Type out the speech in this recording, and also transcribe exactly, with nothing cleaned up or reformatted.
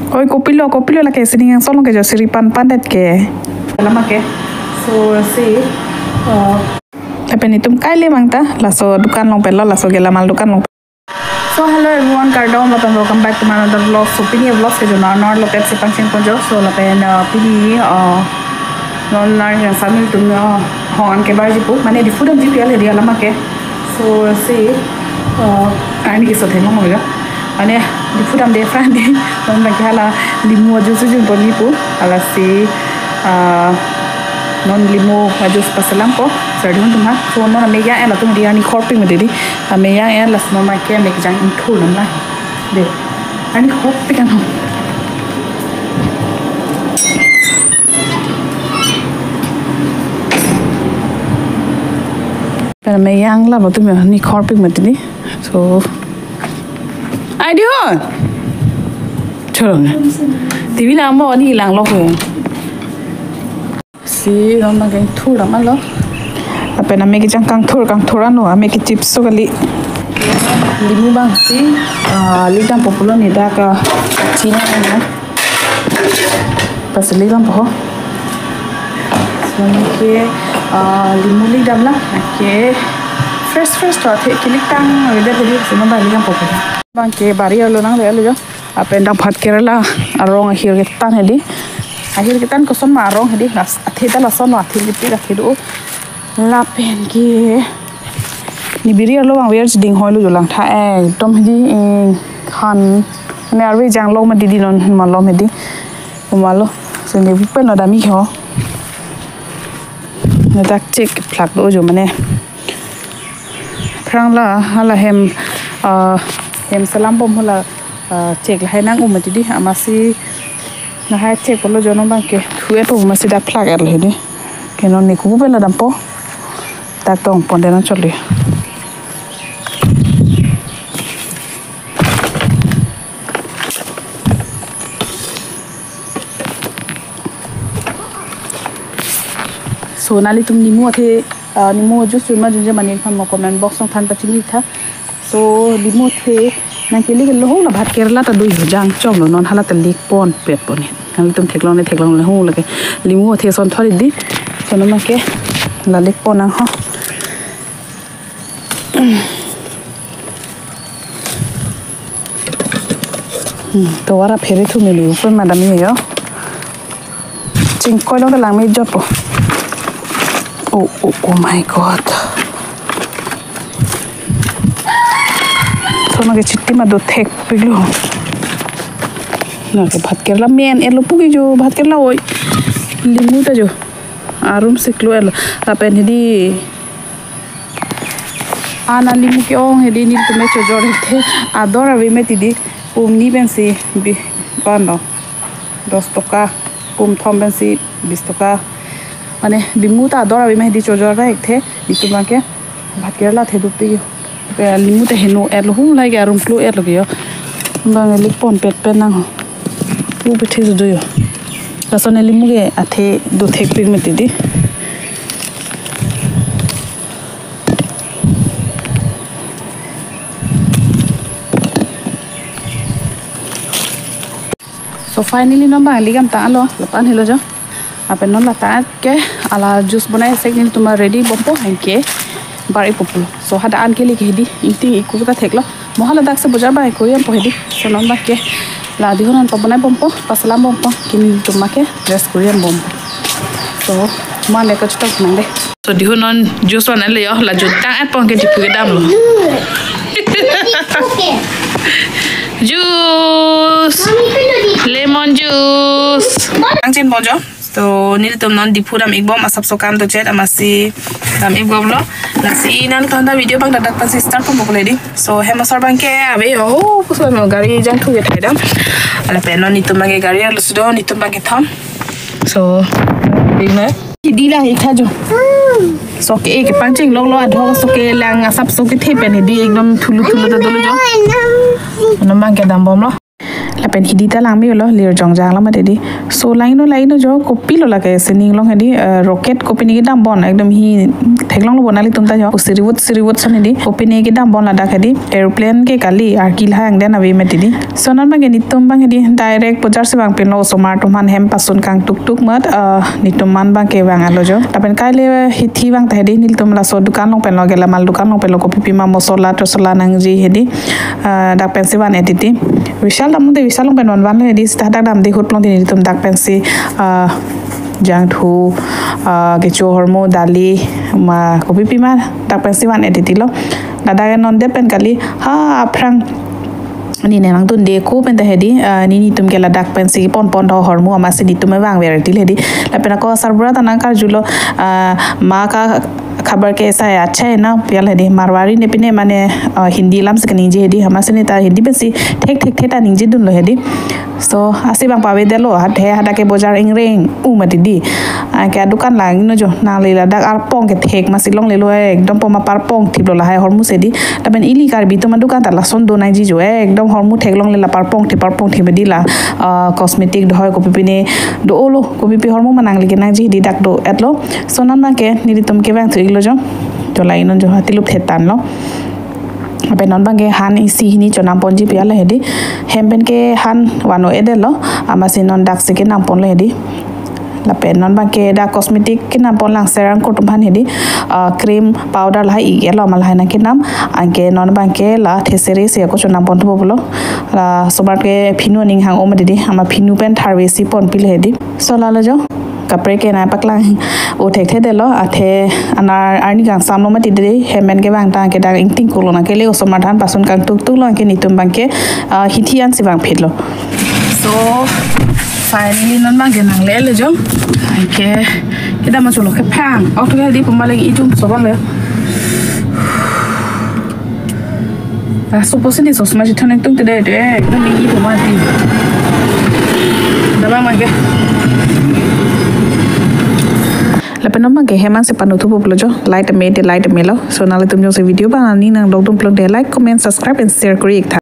Oi, kopilo, kopilo lake sining angsong along ke jo siri pan pan det ke. Lama ke. So, si, uh, lapen itum kai le mang ta, laso dukan along pen lo, laso gelamal dukan along. So, hello everyone, kardom lapen welcome back to my another vlog. So, pini vlog ke jo Narnaul loket si pangcheng ponjo. So, lapen, uh, pini, uh, non nar yang sambil tum, uh, hong an ke bar jipu, mane Diphu damji pu ale dia lama ke. So, si, uh, ani ke so thengong mo ya. Mane Diphu dam de friend de, non bang ke hala limu ajuice sujun pon jipu, hala si, uh, non limu ajuice paselam po, sardun tum ha. So, non ameyang en latum dia ni khorping mo didi. Ameyang en laso ma ke mek jang ingthur nam la. De. Ani khorping ano. Pen ameyang la latum ni khorping mo didi. So. Ai di hon. Chorong. T V lang mo ni lang lo ko. Si, non bang ke ingthur dam alo. Lapen ame kejang kangthur, kangthur ano, ame ke chips so kali. Limu bang si, ah, lik dampo pulo ni dak, ah, chini ano. Pas lik dampo ho. So, non ke, ah, limu lik dam la, ke fresh fresh to athe ke lik tang weather hedi, so non bang lik dampo pulo. Bang ke bari arlo nangle lo jo. Lapen dak Bhat Kerala arong ahir ketan hedi. Ahir ketan koson ma arong hedi. Las, athe ta lason lo, athe lipik athe do. Lapen ke ni biri arlo bang ver chiding hoi lo jo langtha ekdom hedi, eh, han. Mane arve jang lo ma didi non malom hedi. Umalo. So ni bupen lo dami ho. Na dak chek plak do jo mane. Phrang la hala hem, ah, hem selam bom hala, ah, chek lahai nang um mati di, amatsi lahai chek polo jo non bang ke thu-et po, amatsi dak plak-et lo hedi. Ke non ni kubu pen la dampo. Dak tong pon de non choli. So nanglitum nimu athe, ah, nimu juice ma junje mane phan mo comment box along than pachini tha. So nimu athe nangkele ke lo ho la Bhat Kerala ta do yo jang chom lo non hala ta lik pon pet pon he. Nanglitum theklong ne theklong le ho lake. Nimu athe son thori di. So non ma ke la lik pon nang ho. Hmm, tovar aphere thu meli upen madam ye yo. Chingkoi long lang me jot po. Oh, oh, oh my God. Tono ke chitti ma do thekpik lo. Na ke Bhat Kerala men elo puki jo Bhat Kerala oi. Nimu ta jo. Arum siklo elo. Lapen hedi. Ana nimu ke-ong hedi nelitum me chojor hedi. Ador ave mati di. Pum ni pensi bi, pano. Dos toka. Pum thom pensi bis toka. Mane nimu ta ador ave mati di chojor ra ekthe. Nitum bang ke Bhat Kerala athe dopik yo. Ke nimu ta heno-et lo hu lai ke arum klo-et lo ke yo. Bang lik pon pet pen nang ho. U pe the do yo. Lason nimu ke athe do thekpik mati di. So finally non bang lik damtang alo, lapen helo jo. Lapen non lata ke ala juice bonai sek nelitum ready bompo anke bar-i pupu. So hadak an kele ke hedi, ingting iku ta theklo. Mo hala dak se bojar bang iku yam po hedi. So non bang ke la diho non pabonai bompo, paselam bompo, ke nelitum ma ke rest kuri yam bompo. So ma le kachtok nang de. So diho non juice one le yo, la juice tang-et pon ke Diphu kedam lo. Juice, lemon juice. Ang chin ponjo. So nelitum non Diphu dam-ik bom, asap so kam to chet amatsi dam-ik bom lo. Lasi nangtum ta video bang dadak pensi start pon bok le di. So hem asar bang ke ave yo. Oh, puso no gari jang thu ke thai dam. Lapen non nitum bang ke gari arlo sudo, nitum bang ke thom. So, ding na. Hidi lang ik tha jo. So ke, eh, kepangcheng lok lo adho so ke lang asap so kethe pen hedi ekdom thulu thulu ta dolo jo. Non bang ke dam bom lo. Lapen hidi ta lang me lo lir jongjang lo mati di. So lang ino lang ino jo kopilo lake sining along hedi, eh, rocket kopine kedam bon ekdom hi theklonglo bo nanglitum ta jo. Sirivut sirivut ason hedi. Kopine kedam bon ladak hedi. Aeroplane ke kali, arki lahai angden ave mati di. So non abangke netum abang hedi direct bojar si vangpinlo, osomar atum aphan hem pasun kangtuktuk amat, ah, netum aman abangke vang-etlo jo. Lapen kaile hithi vang ta hedi nelitum laso dukan along penlo, gelamal dukan along penlo, kopipi ma mosola tosola nangji hedi, ah, dak pensi van-et titi. Vishal damde, Vishal along pen vanvanlo hedi, seta dak damde ahut pulote netum dak pensi, ah, jangthu, ah, kecho ahormu, dali, ma kopipi ma dak pensi van-et titilo. Ladak non det pen kali, ha aphrang neli nangdunde ako pen ta hedi, ah, nelitum ke ladak pensi ponpon tha ahormu, amatsi netum vangver tile hedi. Lapen ako sarbura ta nangkarjulo, ah, maa ka khabar kaisa hai, acha hai na pu hedi. Marwari ne pine mane, ah, Hindi alam si kaningje hedi, amatsi neta Hindi pensi thekthekthe ta ningjedunlo hedi. So ase abang pavedetlo, hathe hadak ke bojar ingreng-u mati di. Anke adukan lang inut jo, nangli ladak arpong kethek masi longlelo, ekdom poma parpong thiplo lahai ahormu si hedi. Lapen ili Karbi atum adukan ta lason do nangji jo, ekdom ahormu theklongle la parpong thip parpong thip hedi la, ah, cosmetic dohoi kopipi ne do-olo, kopipi ahormu ma nangli kenangji hedi dak do-etlo. So non abangke nelitum kevang thu-iklo jo. To la inut jo, hatilup thetanlo. Lapen non abangke han isi hini chonamponji pu hedi. Hem pen ke han vano-edetlo, amatsi non daksi kenamponlo hedi. Lapen non abangke dak cosmetic kenamponlang, Sera Angkur atum aphan hedi, ah, cream powder lahai ik-etlo, amat lahai nangkenam. Anke non abangke la thesere si ako chonampon thupo pulo. La osomar ke phinu aning hang-o mati di, amat phinu pen tharve si ponpilo hedi. So lalo jo, kaprek ke nangpaklang-o thekthedetlo, athe anar arni kangsamlo mati di, hem pen kevang ta anke dak ingtingkolo, nangkele osomar aphan pasun kangtuktuklo, anke netum abangke, ah, hithi ansi vangphitlo. So finally non abangke nanglelo jo. Anke kedam ma cholo kephang. Ok, to hedi puma lagi itum so abang le. Ah, suppose ni sosma si thon ingtungte de, de, neli itum mati. Daba mangke. Lapen non abangke hem ansi panu thupo pulo jo. Light ame de, light amelo. So nanglitum jongsi video abang ani nangdokdun pulote like, comment, subscribe and share kori-iktha.